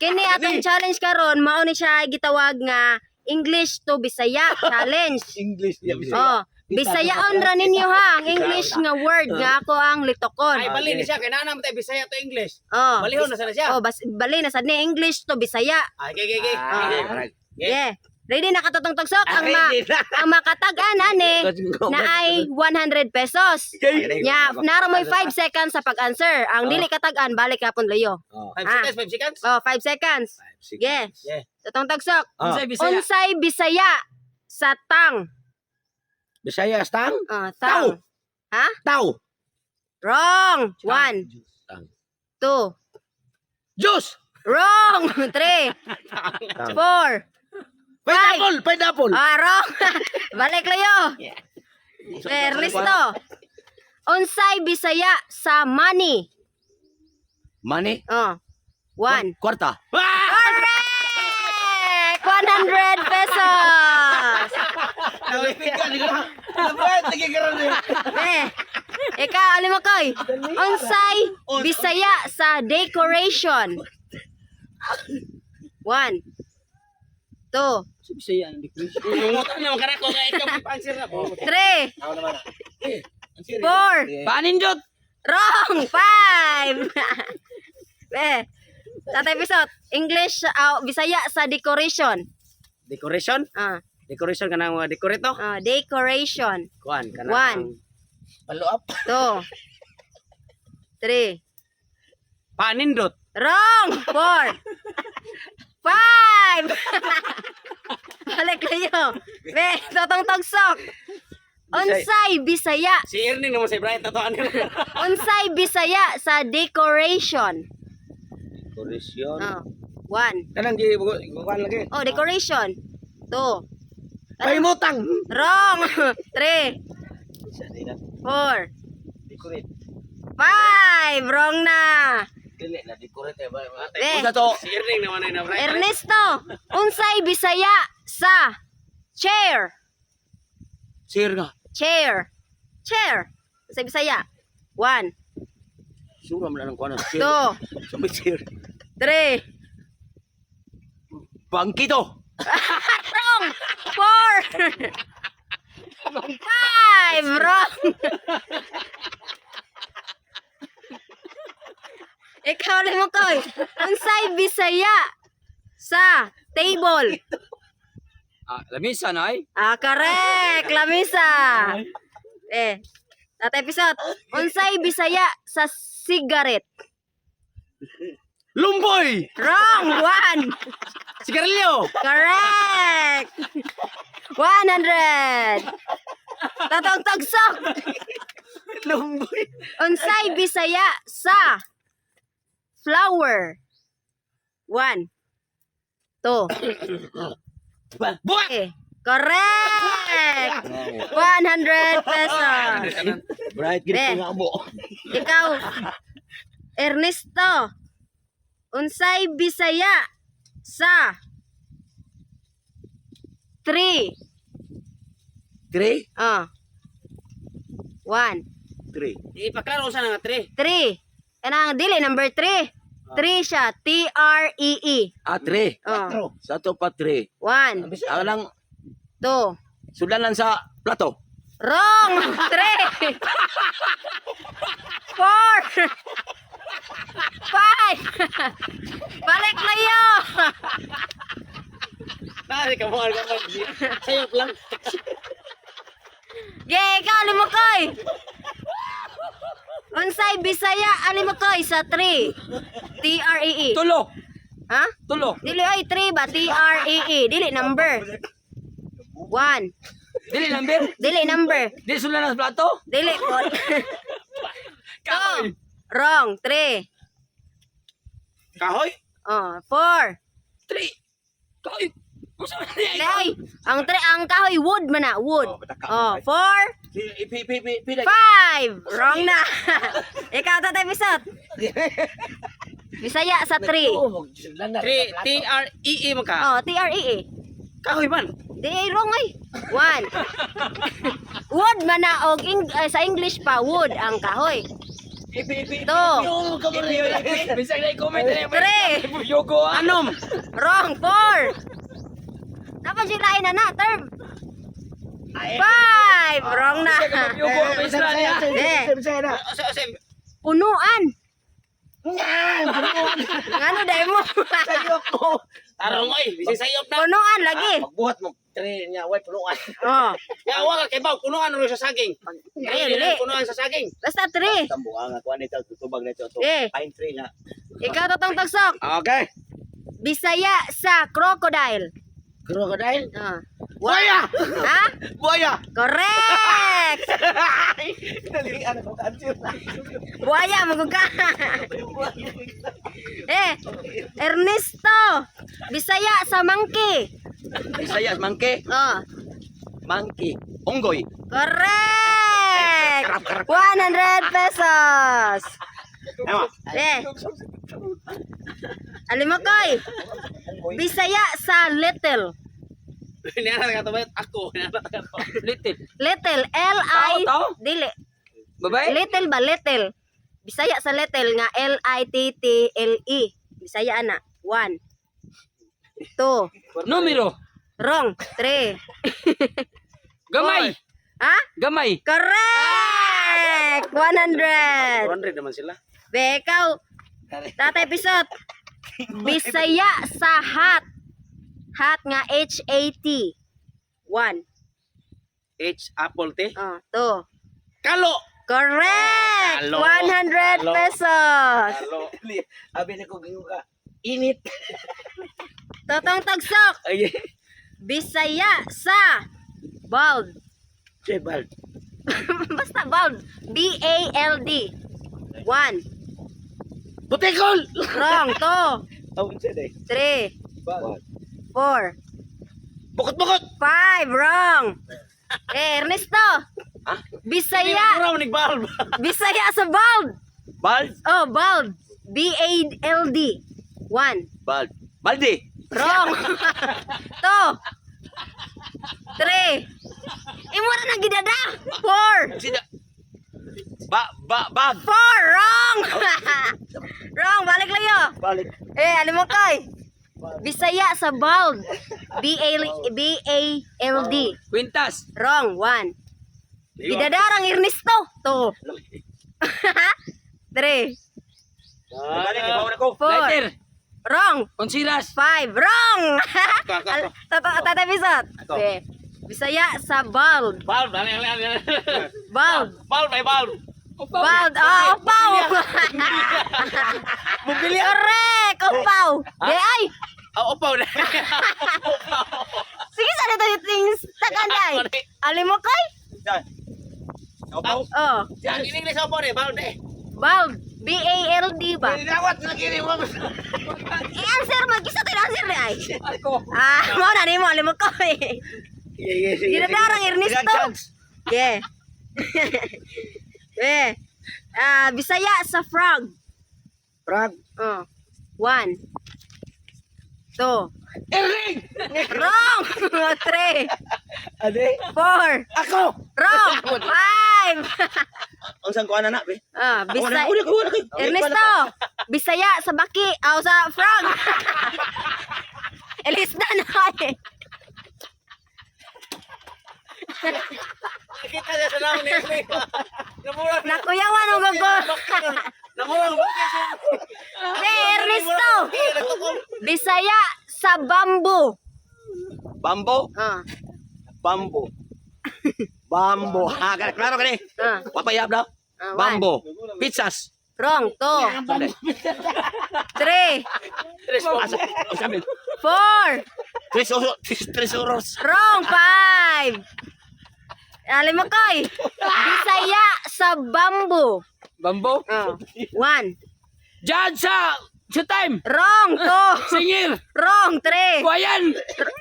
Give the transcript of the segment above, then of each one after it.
Kini atong challenge karon, mao ni siya gitawag nga English to Bisaya challenge. English ya, Bisaya. Oh, Bisayaon ra ninyo ha ang English nga word nga ako ang litokon. Ay, bali ni siya kay naa naman tayo Bisaya to English. Oh. Balihon na sana siya. Oh, bas, bali na sad ni English to Bisaya. Ay, gay gay gay. Ah, right. Yeah. Ready na katotong tagsok ang ma Ready na. ang makatag-an ani na ay 100 pesos. Nya, naro mo'y 5 seconds sa pag-answer. Ang dili katag-an, balik kapon layo. Oh, 5 Ah. seconds, 5 seconds. Oh, 5 seconds. Yeah. Yeah. Totong tagsok. Ah. Unsay Bisaya? Unsay Bisaya sa tang? Bisaya stang? Ah, tang. Ha? Tao. Wrong. One, Tang. two. Diyos. Wrong. Three, Tang. four. Pineapple, pineapple. Ah, wrong. Balik layo. Ernesto. Unsay Bisaya sa money? Money? Oh. One. Kwarta. Correct! 100 pesos! Eh, ikaw, alam mo koy. Unsay Bisaya sa decoration? One. Two. Bisaya ang decoration. Lumutan naman ka na ko kay ikaw answer na. Three. Four. Panindot. Wrong! Five! Eh, Tatay Pisot, English, Bisaya sa decoration. Decoration? Ah, Decoration kanang mga decorate no? ah, decoration. Kuan kanang One. Follow up. Two. Three. Panindot. Wrong! Four. Five! Balik kayo. Be, totong tagsok. Unsay Bisaya. Si Erning naman si Brian tatoan nila. Unsay Bisaya sa decoration. Decoration. Oh, one. Kanang gi kuan lagi. Oh, decoration. Two. Paimutang. Wrong! Three. Four. Decorate. Five! Wrong na! Dili na decorate eh. Be, Unsa to? Si Erning naman ay na Brian. Ernesto, unsay Bisaya sa chair. Sir nga. Chair. Chair. Unsay Bisaya. One, Sura man lang kuan. Sir. two, Sa sir. three. Bangkito. Wrong! Four! Five! Wrong! Ikaw lang mo, Koy. Unsay Bisaya sa table. Ah, lamisa na ay. Ah, correct! Lamisa! Eh, Tatay Pisot, unsay Bisaya sa cigarette? Lumboy. Wrong! One! Sigarilyo. Correct! 100! Tatong tagsok! Lumboy. Unsay Bisaya sa flower? One, two, Buwak. three. Correct! 100 pesos. Bright gid Be. nga mo. Ikaw, Ernesto, unsay Bisaya sa three? Three. Oh. One, Three. Ipaklaro sa nga tre. three. Kanang dili number three. Three siya. T-R-E-E. Ah, three. Oh. Sa to pa three. One, Ang lang two. sudanan sa plato. Wrong! Three! Four! Five! Balik layo! Nari ka mo ka mo. Sayop lang. Ge, ikaw, limukoy! Unsay Bisaya, alimukoy sa three. T-R-E-E. Tulo. Ha? Tulo. Dili ay three ba? T-R-E-E. Dili number. One. Dili number. Dili number. Dili sulan sa plato. Dili po. Two. Wrong. Three. Kahoy. Oh, four. Three. Kahoy. Unsa man ni? Ay, ang three, ang kahoy wood man na, wood. Oh, bataka. Oh, four, Pi pi pi pi. five. Wrong na. Ikaw, Tatay Pisot. Bisaya sa three. Three T R E E man ka. Oh, T-R-E-E. Kahoy man. Di ay wrong ay. One. Wood man na og sa English pa wood ang kahoy. Two. Bisag na i-comment na. Three. Yogo ah. Anom. Wrong. Four. Napansilain na na. Term. Five. Wrong na. Yogo ang maestra niya. Eh. Bisaya na. Ose, ose. Punuan. Nga, Ngano dahil mo? sayop mo. Tarong oy, bisag sayop na. Punuan lagi. Magbuhat mo tray niya, way punuan. Oh. Ya wa ka kay baw punuan ro sa saging. Dili. Dili punuan sa saging. Basta three. Tambuha nga kuan ito tutubag na ito. Eh. Pine tree na. Ikaw Totong Tagsok. Okay. Bisaya sa crocodile. Crocodile. Oh. Buaya. Ha? Buaya. Correct! Dali ano ko answer na. Buaya, magug ka. Eh, Ernesto. Bisaya sa monkey. Bisaya monkey. Oh. Monkey. Unggoy. Correct! 100 pesos. Tama. Eh. Alimokoy. Bisaya sa little. Niana ka to ako. Niana ka to. Little. Little, L-I. Tao, tao? Dili. Babae? Little ba? Little. Bisaya sa little nga L-I-T-T-L-E. Bisaya ana. One. Two. Numero. Wrong. Three. Gamay. Ha? Gamay. Correct! 100. 200 naman sila. Be, ikaw. Tatay Pisot. Bisaya sa hat. Hat nga H-A-T. One. H apple te. Oh, two. Kalo. Correct! Kalo. 100 Kalo. pesos. Kalo. Abi na ko gingo ka. Init. Totong Tagsok. Ay. Bisaya sa bald. Jebal. Basta bald. B-A-L-D. One. Butikol. Wrong. Two. Oh, unsa day? Three. Four. Bukot-bukot. Five. Wrong. Eh, Ernesto. Bisaya. Mura man bulb. Bisaya sa bald. Bald. Oh, bald. B-A-L-D. One. Bald. Balde. Wrong. Two. Three. Imura na gidada. Four. Sida. Ba ba bag. Four. Wrong. Wrong. Balik lang. Balik. Eh, alam mo kay. Bisaya sa bald. B-A-L-D. Quintas. Wrong. One. Gidadarang Ernesto. Two. Three. Balik ibaw na ko. Four. Lighter. Wrong. Konsilas. Five. Wrong. Ako, ako, ako. Tata Bisot. Ako. Eh, Bisaya sa bald. Bulb, ali ali ali. Bald. Bulb ay bulb. Bald. Oh, upaw. Correct. Upaw. Di ay. Ah, upaw na. Sige sa dito things. Takanday. Alim mo kay? Yan. Upaw. Oh, Ang in English upaw ni bulb eh. bald. B-A-L-D ba? Dinawat na kini mo. I-answer mo. Kisa to answer ni ay. Ako. Ah, mo na nimo alim mo kay. Sige, sige. Ginadarang Ernesto. Ilang chance. Yeah. Eh. Ah, Bisaya sa frog. Frog. Oh. One. Two. Erling. Wrong. Three. Ade. Four. Ako. Wrong. Five. Unsang kuan na na, be? Ah, Wala Bisaya. ko, wala ko. Ernesto, Bisaya sa baki, aw sa frog. Elis na na eh. Kita niya sa naon ni Erling. Namura. Nakuyawan ang gago. Namura ang bakit siya. Be, Ernesto. Bisaya sa bamboo. Bambo. Ah, Bambo. Bambo. Ha, klaro kani. ah, Wapayab na. ah, one. Bambo. Pizzas. Wrong. Two. Three. Tres Asa, sabi. Four. Tres oros, tres oros. Wrong. Five. Alam mo, Koy. Bisaya sa bamboo. Bambo. Oh. One. Judge sa time. Wrong. Two. Singir. Wrong. Three. Guayan.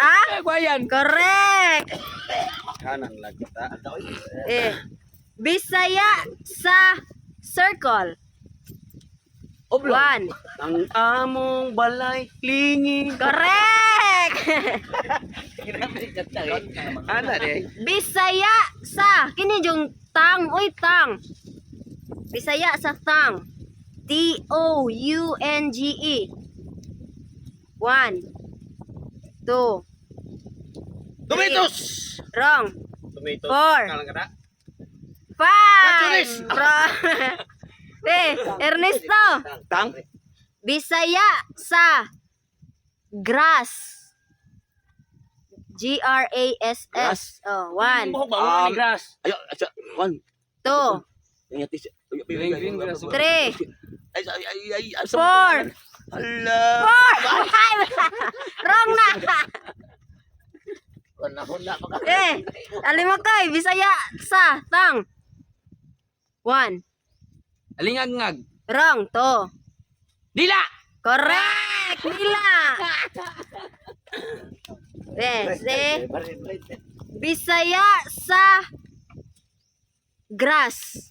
Ah? Guayan. Correct. Kanan lang kita. Eh. Bisaya sa circle. One. Ang among balay lingi. Correct. Ana de. Bisaya sa kini yung tang, uy tang. Bisaya sa tongue. Tounge. One. Two. Tomatoes. Wrong. Tomato. Four. Kalang kada. Five. Wrong. Eh, Ernesto. Tang. Bisaya sa grass. Grass. Grass? Oh, one, Buhok ba? Wala ni grass. Ayo, sa one. two, Green, green grass. three, Ay, ay, ay, ay, ay, four, Hala. four, five. Wrong na. Huna pa ka. Eh, alimokay, Bisaya sa tang. One, Alingagngag. wrong, two. Dila. Correct! Nila! Eh, si Bisaya sa grass.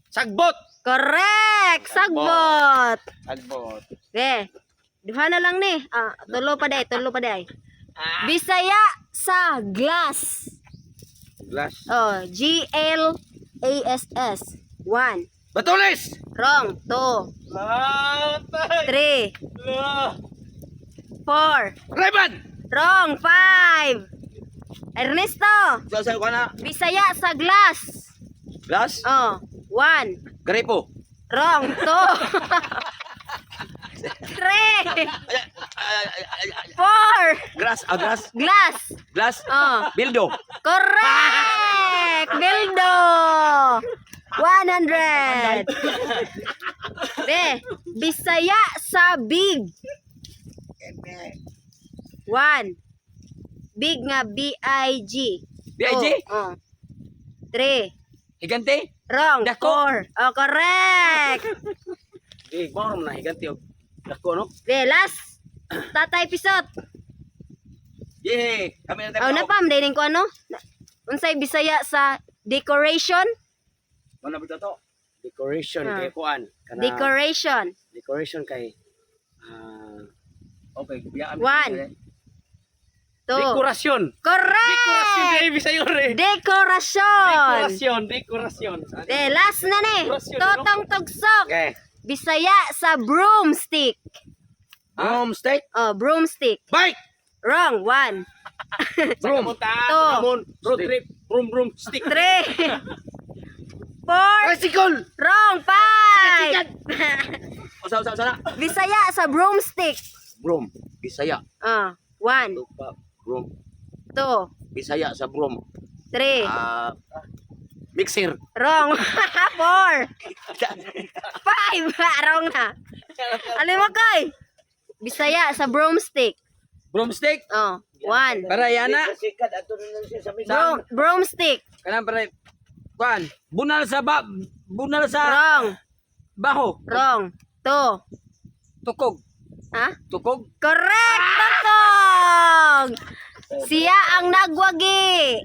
Sagbot. Correct! Sagbot! Sagbot. Eh, duha na lang ni. Ah, tulo pa day, tulo pa day. Bisaya sa glass. Glass. Oh, Glass. One. Batulis. Wrong. Two. Latay. Three. La. Four. Reban. Wrong. Five. Ernesto. Sa kana. Bisaya sa glass. Glass. Oh, one. Grepo. Wrong. Two. Three. Ay, ay, ay, ay, ay. Four. Grass, ah, grass. Glass. Glass. Oh. Bildo. Correct! Bildo! 100! Be, Bisaya sa big. One. Big nga B-I-G. B.I.G.? Two. Oh. Three. Higante. Wrong. Dako. Four. Oh, correct! Di, bawang na higanti og dako no. Be, last. Tatay Pisot. Yay! Kami na tayo. Oh, napam, din ko ano? Unsay Bisaya sa decoration? Ano ba to? Decoration Ah. kay kuan. Kana Decoration. decoration kay ah Okay, biyaan. One. Two. dekorasyon. Dekorasyon Correct! kay Bisaya re. Dekorasyon! Dekorasyon, dekorasyon. De, last na ni. Dekorasyon, Totong tugsok. Okay. Bisaya sa broomstick. Broomstick. Oh, broomstick. Bike. Wrong. One, Broom. Two. Road trip, broom broom stick. three, four, Tricycle. wrong, five. Usa, usa, usa na. Bisaya sa broomstick. Broom. Bisaya. Oh, one, Tupa. Broom. two, Bisaya sa broom. three, Ah, mixer. wrong, four, five, wrong na. Alam mo kay? Bisaya sa broomstick. Broomstick. Oh, one. Para yana. Sikat ato na lang siya sa mesa. Broomstick. Kanang para kuan. Bunal sa ba bunal sa Wrong. baho. Wrong. Two. Tukog. Ha? Tukog. Correct! Totong! Siya ang nagwagi.